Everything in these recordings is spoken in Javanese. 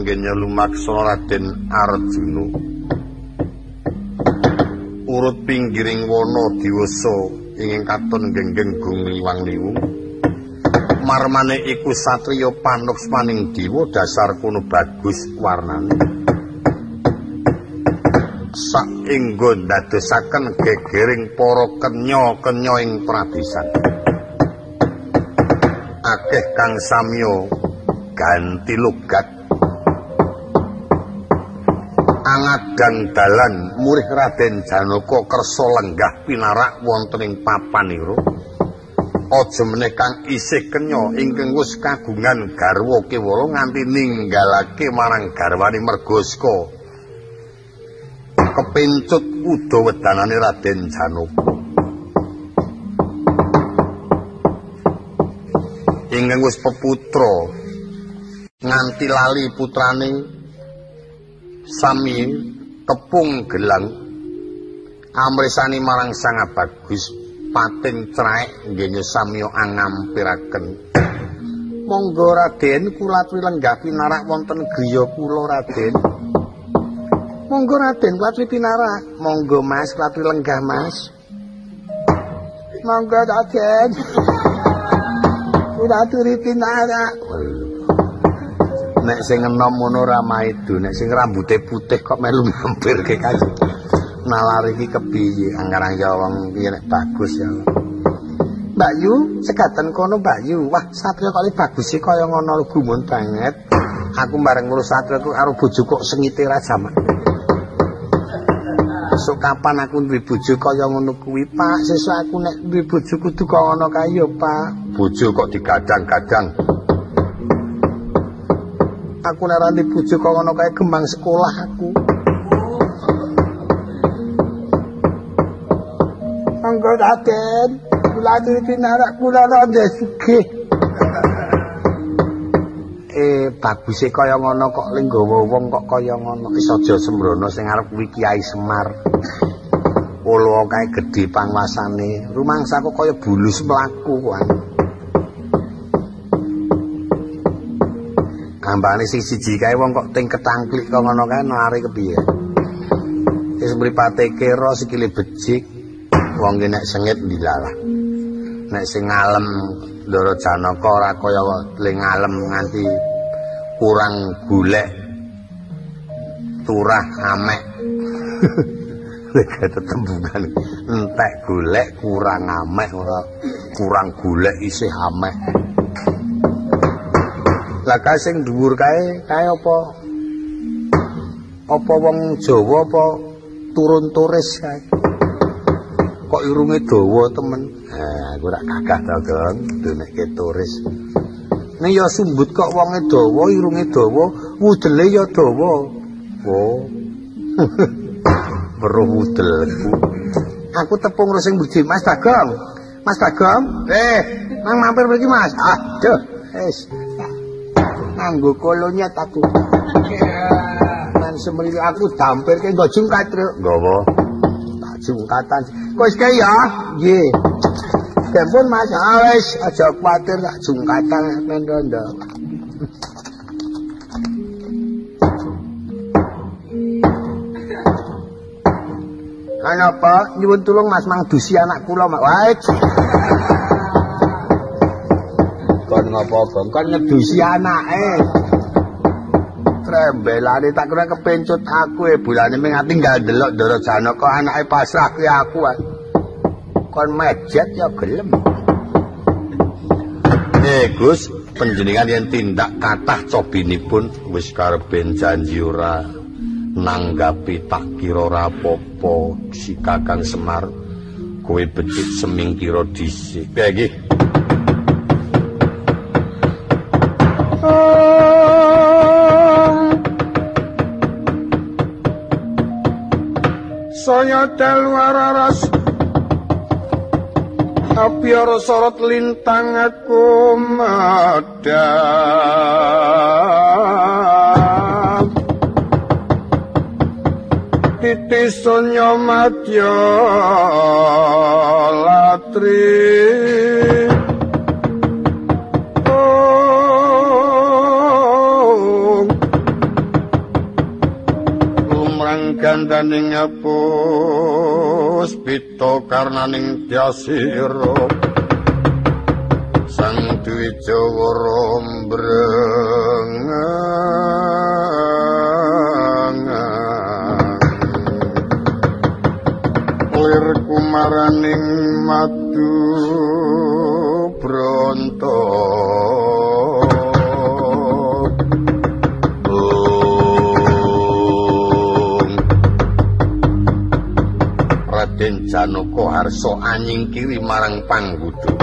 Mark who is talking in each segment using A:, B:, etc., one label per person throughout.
A: nggene lumaksana Raden Arjuna. Urut pinggiring wana diwasa ingkang katon genggeng gung liwang-liwung. Marmane iku satriya panuksmaning dewa dasar kono bagus warnane. Saengga ndadosaken gegering para kenya-kenya ing pradesan. Akeh kang samya ganti logat. Angadang dalan murih Raden Janaka kersa lenggah pinarak wonten ing papanira. Aja meneh kang isih kenya ingkang wis kagungan garwa kewala nganti ninggalake marang garwane mergoska. Kepencut uda wedanane Raden Janaka. Ingkang wis peputra nganti lali putrane sami kepung gelang amresani marang Sang Bagus pating craek nggene samya angampiraken. Monggo Raden kula aturi lenggah pinarak wonten griya kula Raden. Monggo Raden kula aturi pinarak. Monggo Mas kula aturi lenggah Mas. Monggo Raden kula aturi pinarak. Nek sing enom ngono ora maido, nek sing rambute putih kok melu mampirke kae. Nalar iki kepiye angkarang ya wong iki nek bagus ya. Mbak Yu, segaten kono Mbak Yu. Wah, satria kok bagus e kaya ngono gumun banget. Aku bareng ngurus satria ku karo bojo kok sengite ra jamak. Besok kapan aku duwe bojo kaya ngono kuwi, Pak? Sesuk aku nek duwe bojo kudu kaya ngono kae ya, Pak. Bojo kok digadang-gadang. Aku nek ora duwe bojo kaya ngono kae gembang sekolah aku. Monggo Raden, kula aturi pinarak kula rada sugih. Baguse kaya ngono kok ling nggawa wong kok kaya ngono. Wis aja sembrono sing arep kuwi Kiai Semar. Olo kae gedhe pangwasane. Rumangsaku kaya bulus mlaku kuwi. Ambane sing siji kae wong kok ting ketangklik kaya ngono kae nare kepiye. Wis mripate kera sikile becik. Wong ki nek sengit ndilalah. Nek sing ngalem Ndara Janaka ora kaya le ngalem nganti kurang golek turah amek. Lek tetembungan entek golek kurang amek ora kurang golek isih amek. Lah kae sing dhuwur kae kae apa? Apa wong Jawa apa turun turis kae? Kok irunge dawa temen. Aku ora gagah ta, Gong, dunekke turis. Ning ya sumbut kok wonge dawa, irunge dawa, wudele ya dawa. Oh. Weruh wudelku. Aku tepung karo sing budi Mas Bagong. Mas Bagong, nang mampir mriki Mas. Aduh, wis. Nganggo kolonyet aku. Nang semril aku dampirke nggo jungkat, Truk. Nggawa. Tak jungkatan. Kok wis kae ya? Nggih. Sampun Mas, wis aja kuwatir tak jungkatan men rondo. Ana apa? Nyuwun tulung Mas mangdusi anak kula, Mas. Wae. Kon ngopo, Bang? Kon ngedusi anake. Trembelane tak kira kepencut aku e bulane ming tinggal ndelok Ndara Janaka anake pasrah kuwi aku. Kon mejet ya gelem. Gus, panjenengan yen tindak kathah cobinipun wis kareben janji ora nanggapi tak kira ora apa-apa si Kakang Semar kowe becik semingkira dhisik. Piye iki?
B: Saya dalu araras abiara sorot lintang aku madhap titi sonya madya latri oh. Kang gandaning puspita karnaning dyasira Sang Dwijawara mbrengang lir kumaraning madu bronto.
A: Raden Janaka harsa anyingkiri marang panggudu.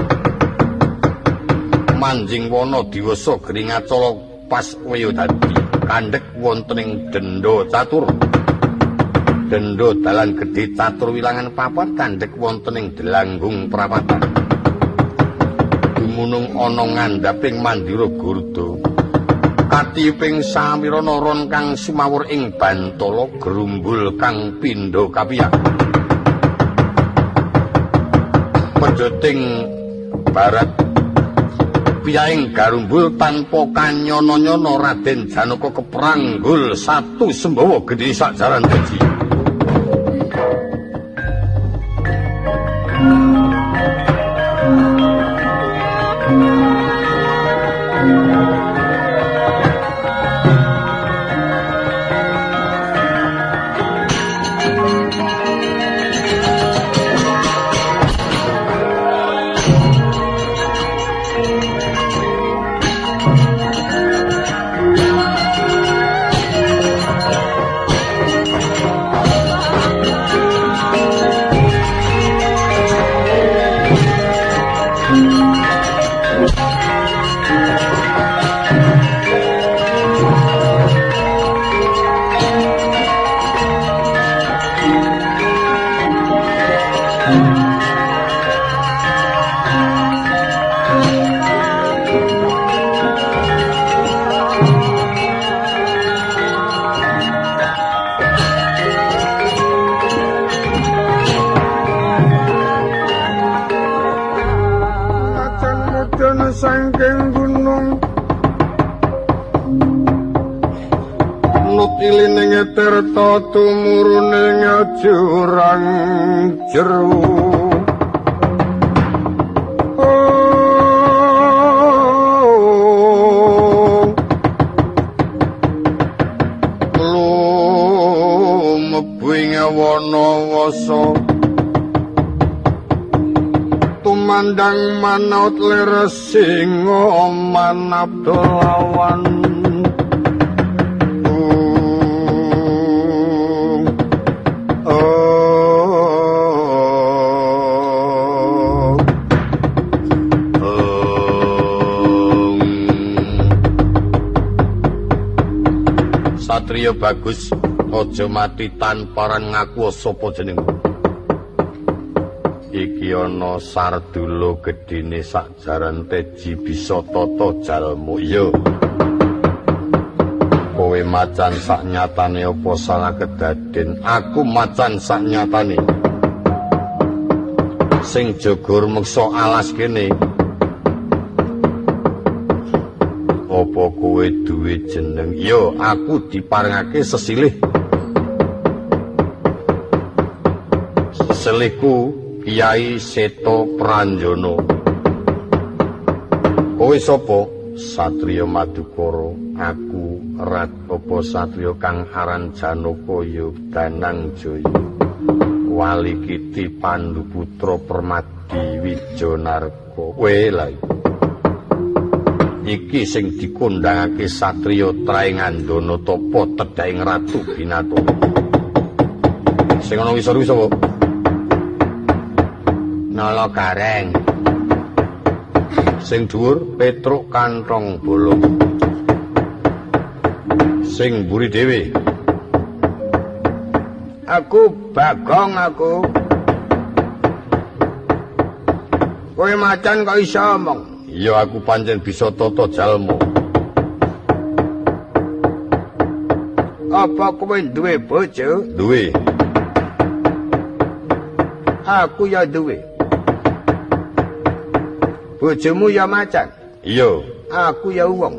A: Manjing wana diwasa gringacala pas weyo dadi kandhek wonten ing denda catur. Denda dalan gedhe catur wilangan papat kandhek wonten ing delanggung prapatan. Dumunung ana ngandhaping mandira gurda. Katiyuping samirana ron kang sumawur ing bantala grumbul kang pindha kapiyak. Pejoting barat piyaing garumbul tanpa kanyono-nyono Raden Janaka kepranggul satu sembawa gedhe sak jaran teji.
B: Saking gunung nutilining tirta tumurune jurang jero. Lumebu ing wana wasa tumandang manaut lir singa manabdalawan.
A: Satriya bagus aja mati tanparan ngaku sapa jenengmu. Iki ana sardula gedhene sak jaran teji bisa tata jalmu. Iya. Kowe macan sak nyatane apa salah kedaden? Aku macan sak nyatane. Sing jaga rumeksa alas kene. Apa kowe duwe jeneng? Iya, aku diparengake sesilih. Sesilihku Kyai Seto Pranjana. Kowe sapa? Satriya Madukara. Aku rat apa satriya kang aran Janaka ya Danang Jaya. Wali Kiti Pandu Putra Permadi Wijanarka. Kowe lha iki sing dikondhangake satriya Traengandana tapa tedhaing Ratu Binatara. Sing ana ngisor kuwi sapa? Nala Gareng. Sing dhuwur Petruk Kanthong Bolong. Sing mburi dhewe
B: aku Bagong aku. Kowe macan kok iso omong?
A: Iya, aku pancen bisa tata jalma.
B: Apa kowe duwe bojo?
A: Duwe.
B: Aku ya duwe. Bojomu ya macan?
A: Iya.
B: Aku ya wong.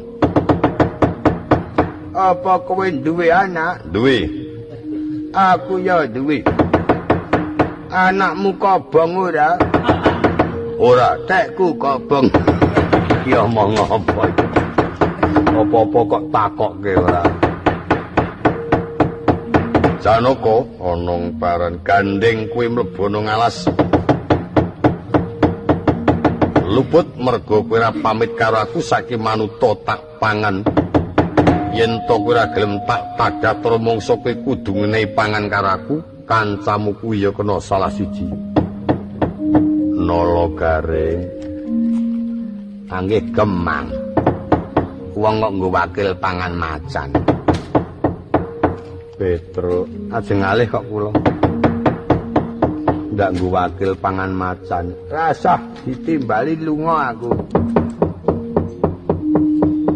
B: Apa kowe duwe anak?
A: Duwe.
B: Aku ya duwe. Anakmu kobong ora? Ora, tekku kobong. Iki omong apa iki? Apa-apa kok takokke ora? Janaka ana paran gandeng kuwi mlebu nang alas. Luput mergo kowe ora pamit karo aku saiki manuta tak pangan. Yen to kowe ora gelem tak tadat mongso kowe kudu ngenehi pangan karo aku, kancamu kuwi ya kena salah siji. Nala Gareng anggih gemang. Wong kok nggo wakil pangan macan. Petro, ajeng alih kok kula. Ndak nggo wakil pangan macan. Rasah ditimbali lunga aku.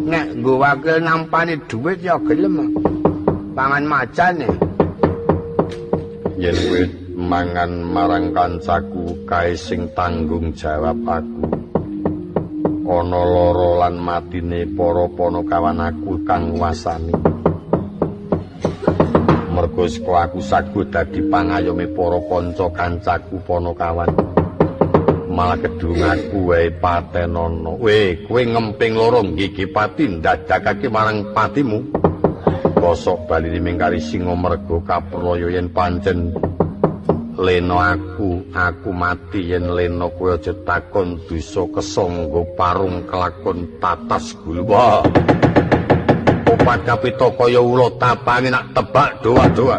B: Nek nggo wakil nampani dhuwit ya gelem. Pangan macan e. Yen kowe mangan marang kancaku kae sing tanggung jawab aku. Ana lara lan matine para panakawan aku kang nguasani. Mergo saka aku sago dadi pangayome para kanca kancaku panakawan. Malah kedung aku wae patenono. Weh, kowe ngemping loro nggih pati ndadakake marang patimu. Kosok baline mingkari singa mergo kapraya yen pancen lena aku mati yen lena kowe aja takon dosa kesangga parung kelakon tatas gulwa. Opat kapita kaya ula tapange nak tebak doa-doa.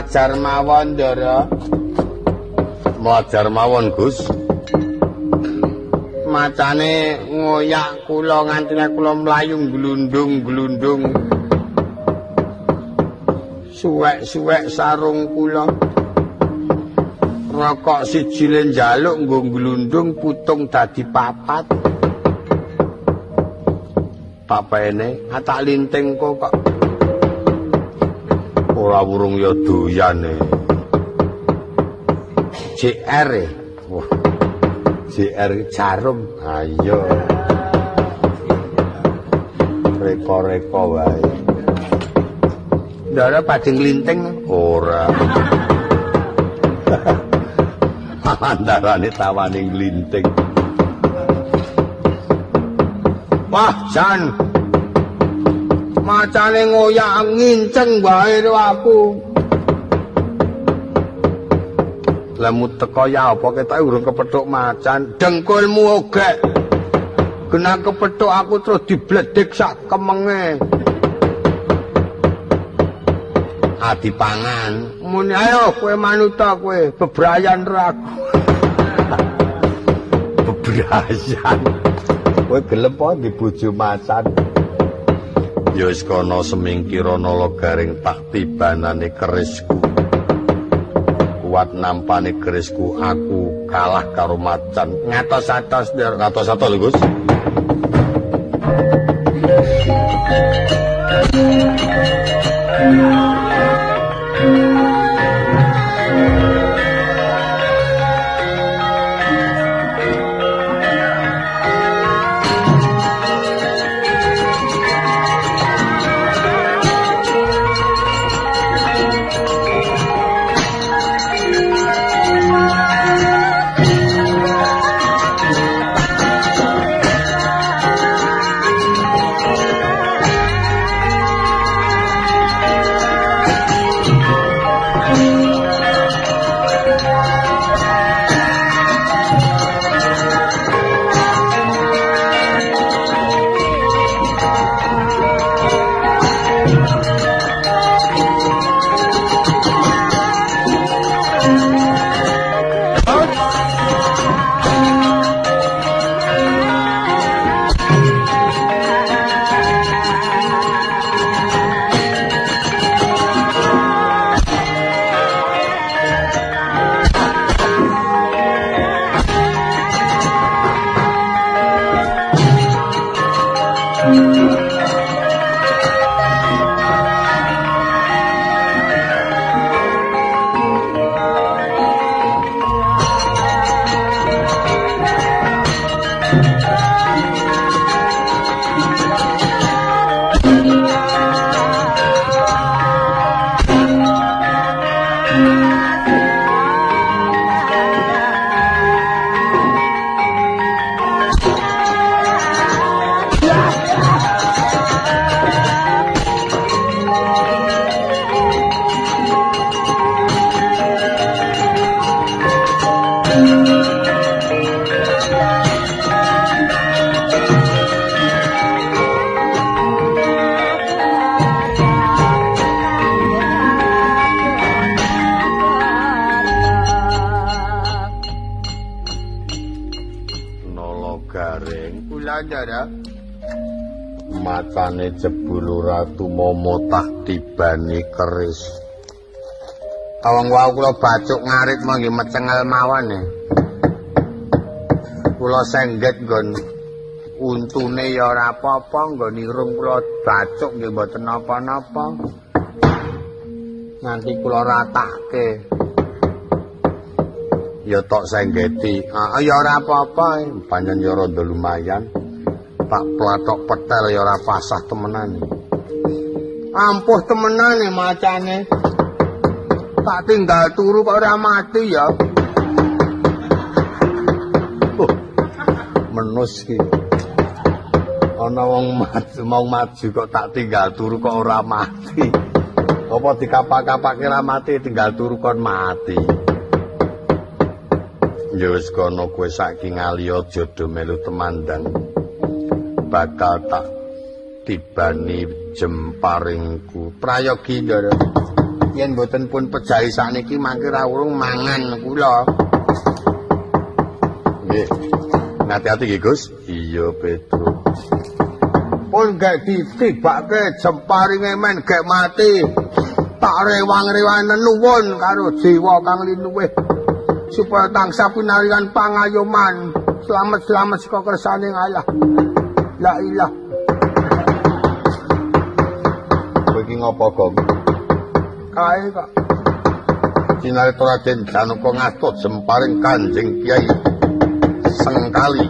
A: Mlajar mawon, Ndara.
B: Mlajar mawon, Gus.
A: Macane ngoyak kula nganti kula mlayu glundung-glundung. Suwek-suwek sarung kula. Rokok siji le njaluk nggo glundung putung dadi papat.
B: Papene
A: tak linting kok.
B: Ora wurung ya doyane.
A: JR.
B: Wah. JR
A: jarum.
B: Ayo. Reko-reko wae.
A: Ndara badhe nglinting
B: ora. Andarane tawane nglinting.
A: Wah, jan. Macane ngoyak nginceng wae ro aku.
B: Lemu teko ya apa ketoke urung kepethuk macan.
A: Dengkulmu ogek. Genah kepethuk aku terus dibledek sak kemenge.
B: Adi pangan.
A: Muni ayo kowe manuta kowe bebrayan ro aku.
B: Bebrayan. Kowe gelem apa dibojo macan? Ya wis kono semingkira nala garing tak tibanane kerisku. Kuat nampane kerisku aku kalah karo macan.
A: Ngatos-atos, Ndara.
B: Ngatos-atos lho, Gus. Macane jebul ora tumomo tah tibane keris.
A: Awang wau kula bacuk ngarit manggi mecengel mawon e. Kula sengget nggon untune ya ora apa-apa, nggon irung kula bacuk nggih mboten napa-napa. Nganti kula ratake.
B: Ya tok senggeti.
A: Ah ya ora apa-apa,
B: pancen ya rada lumayan. Tak plathok petel ya ora pasah temenan.
A: Ampuh temenan e macane. Tak tinggal turu kok ora mati ya.
B: Menus iki. Ana wong maju mau maju kok tak tinggal turu kok ora mati. Apa dikapak-kapake ora mati tinggal turu kon mati. Ya wis kono kowe saiki ngali aja do melu temandang. Bakal tak tibani jemparingku.
A: Prayogi, Ndara. Yen mboten pun pejahi sakniki mangke ra urung mangan kula.
B: Nggih. Ngati-ati nggih, Gus. Iya, Petruk.
A: Pun gek ditibake jemparinge men gek mati. Tak rewang-rewang nuwun karo jiwa kang linuwih supaya tansah pinaringan pangayoman. Slamet-slamet saka kersane Allah. La ilah.
B: Kowe iki ngopo, Gong?
A: Kae kok.
B: Cinarita Raden Janaka ngasta jemparing Kanjeng Kyai Sengkali.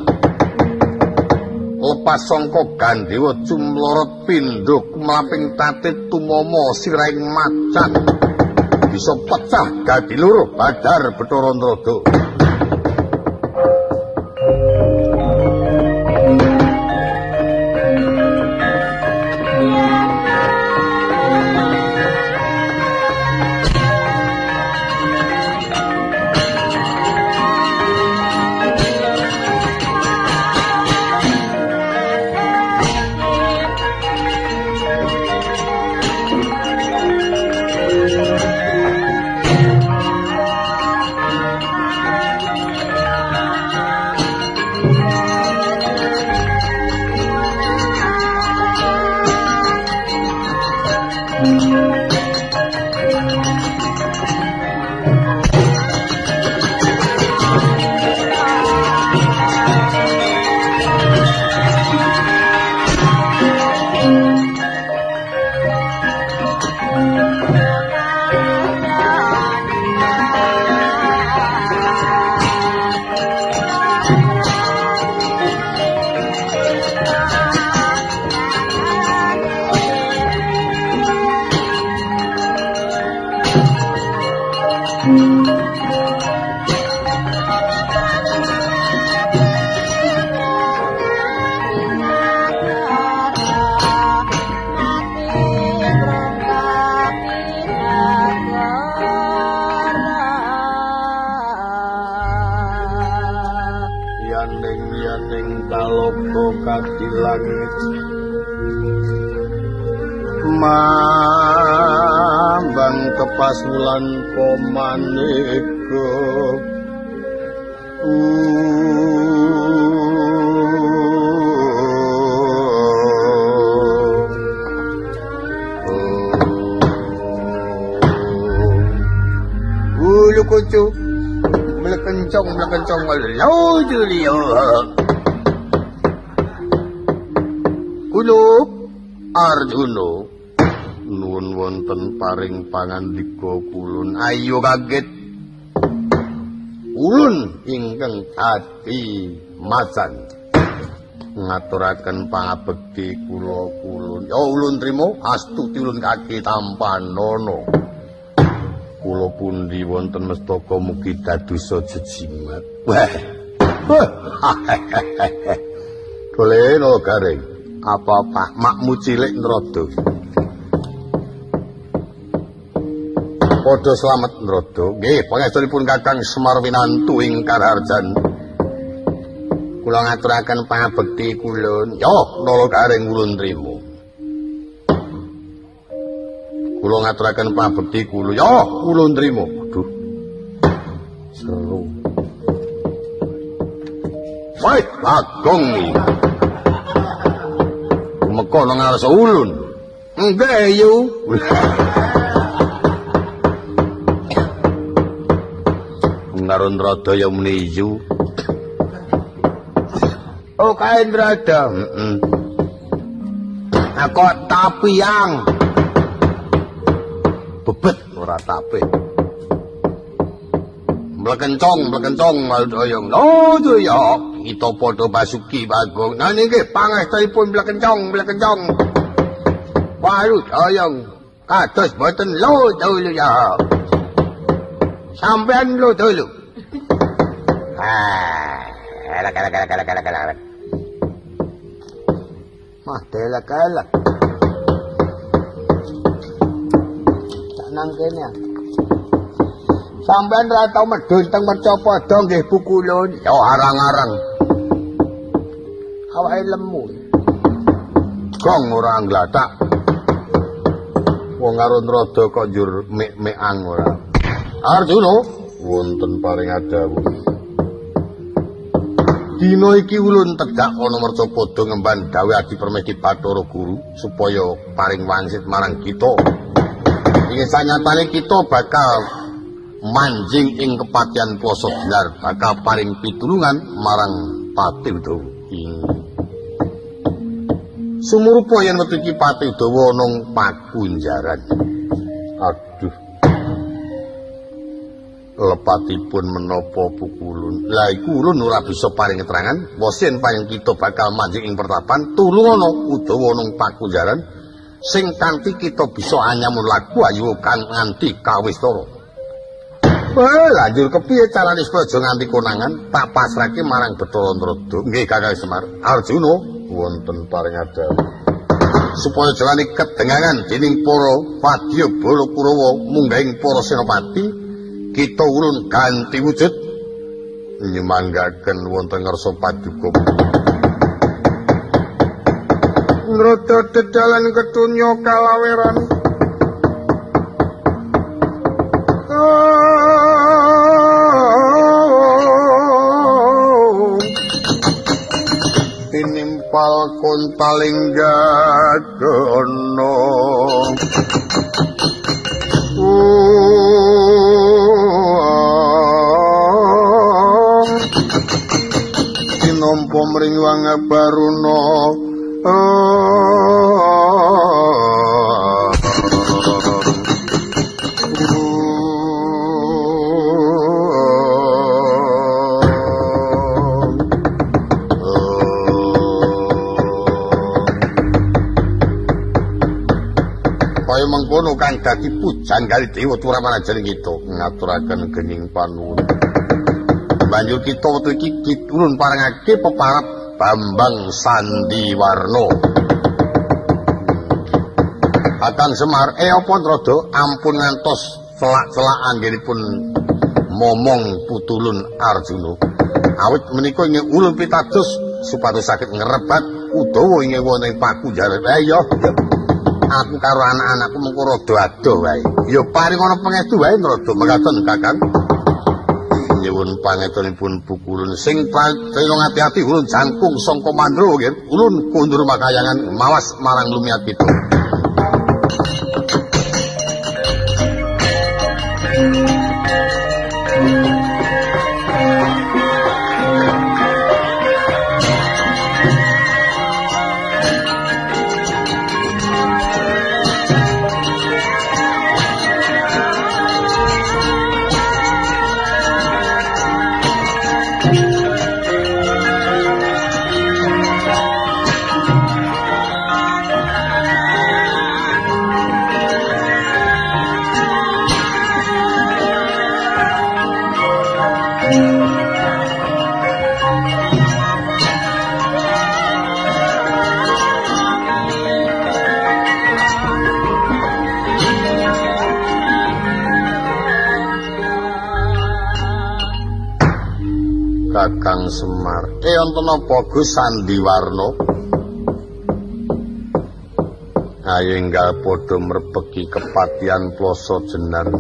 B: Lepas sangka Gandewa cumlorot pindha kumlaping tatit tumama sirahing macan. Bisa pecah dadi loro badar Bathara Narada. Mambang kepasulan komaneka
A: ulu kucu mlekencong mlekencong lho julio
B: Kulup Arjuna nuwun wonten paring pangandika kulun.
A: Ayo kaget
B: ulun ingkang dadi macan ngaturaken pangabekti kula kulun. Ya ulun trima astuti ulun kaki tampanana. Kula pundi wonten mestaka mugi dadosa jejimat. Wah. Doleno garing. Apa-apa makmu cilik Nrada. Padha slamet Nrada. Nggih, pangestunipun Kakang Semar winantu ing Karaharjan.
A: Kula ngaturaken pangabekti kulun.
B: Ya, nala garing ulun trima. Kula ngaturaken pangabekti kula. Ya, ulun trima. Aduh. Seru. Wah, Bagong iki. Meko nang ngarsa ulun.
A: Nggih, yu.
B: Ngaron Nrada ya muni yu.
A: Oh, kae Nrada.
B: Heeh.
A: Kok tapiyang.
B: Bebet ora tape. Mlekencong, mlekencong maldoyong.
A: Oh, ya. Kita padha basuki Bagong. Nah niki pangestunipun mlekencong, mlekencong. Walu doyong. Kados boten lho dulu ya. Sampean lho dulu. Ah, elak elak elak elak elak elak. Mah delak elak. Tak nang kene. Sampean ra tau medhun teng Mercapada nggih Bu Kulun.
B: Ya arang-arang.
A: Awake lemu.
B: Gong ora nglathak. Wong karo Nrada kok njur mek-mekang ora. Arjuna wonten paring adawuh. Dina iki ulun tegak ana merca padha ngemban dawuh Adi Permesti Bathara Guru supaya paring wangsit marang kita. Iki sanyatane kita bakal manjing ing kepatihan Ploso Jenar, bakal paring pitulungan marang Patih Udawa. Sumurupa yen wektu iki Patih Udawa ana pakunjaran. Aduh. Lepatipun menapa pukulun. Lah iku ulun ora bisa paring keterangan, wis yen paring kita bakal manjing ing pertapan, tulung ana Udawa ana pakunjaran sing kanthi kita bisa anyamun laku ayu kang nganti kawistara. Wah, lanjur kepiye carane supaya aja nganti konangan, tak pasrahke marang Bathara Nrada. Nggih, Kakang Semar. Arjuna wonten paring adawuh. Supaya aja nganti kedengangan dening para wadya bala Kurawa munggahing para senopati, kita ulun ganti wujud nyumanggaken wonten ngarsa paduka.
A: Nrada dedalan ketunya kalaweran. Tinimpal kontaling gagono. Tinompo mring wang baruna.
B: Kaya mengkono kang dadi pujanggali dewa Turamanaja kita ngaturaken gening panuwun. Banjur kita wektu iki kitulun parengake peparap Bambang Sandiwarna. Kakang Semar, apa Nrada ampun ngantos celak-celak anggenipun momong putulun Arjuna. Awit menika ing ulun pitados supados saged ngrebat Udawa ing wonten ing pakunjaran. Ya. Aku karo anak-anakku mengko rada adoh wae. Ya paring ana pangestu wae Nrada mekaten Kakang. Nyuwun pangestunipun pukulun sing pracaya ngati-ati ulun jangkung sangka mandra nggih. Ulun kondur makayangan mawas marang lumiat kita. Kakang Semar, wonten apa Gus Sandiwarna? Ayo enggal padha mrepegi kepatihan Ploso Jenar.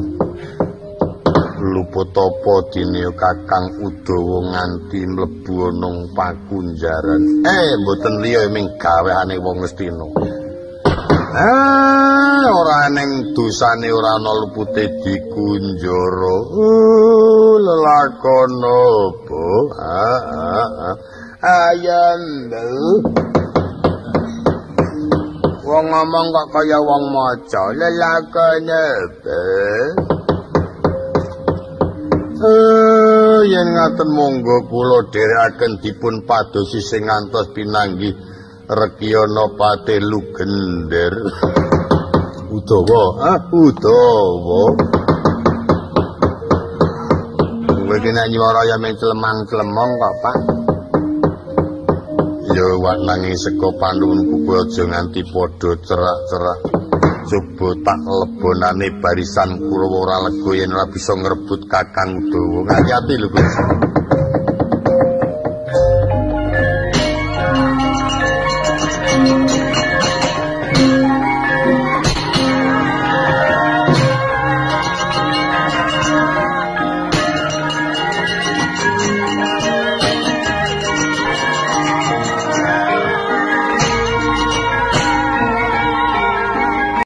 B: Luput apa dene Kakang Udawa nganti mlebu ana pakunjaran? Mboten liya ming gaweane wong Ngastina. Ora ning dosane ora ana lupute dikunjara. Lelakon apa?
A: Ayam wong ngomong kok kaya wong maca. Lelakon apa?
B: Yen ngaten monggo kula dherekaken dipun padosi sing ngantos pinanggih Rekiyana Patih Lugender. Udawa, Udawa. Kowe iki nek nyuwara ya mung clemang-clemong kok, Pak. Ya wak nanging seka panuwunku kowe aja nganti padha cerak-cerak. Coba tak lebonane barisan Kurawa ora lega yen ora bisa ngrebut Kakang Udawa. Ngati-ati lho, Gus.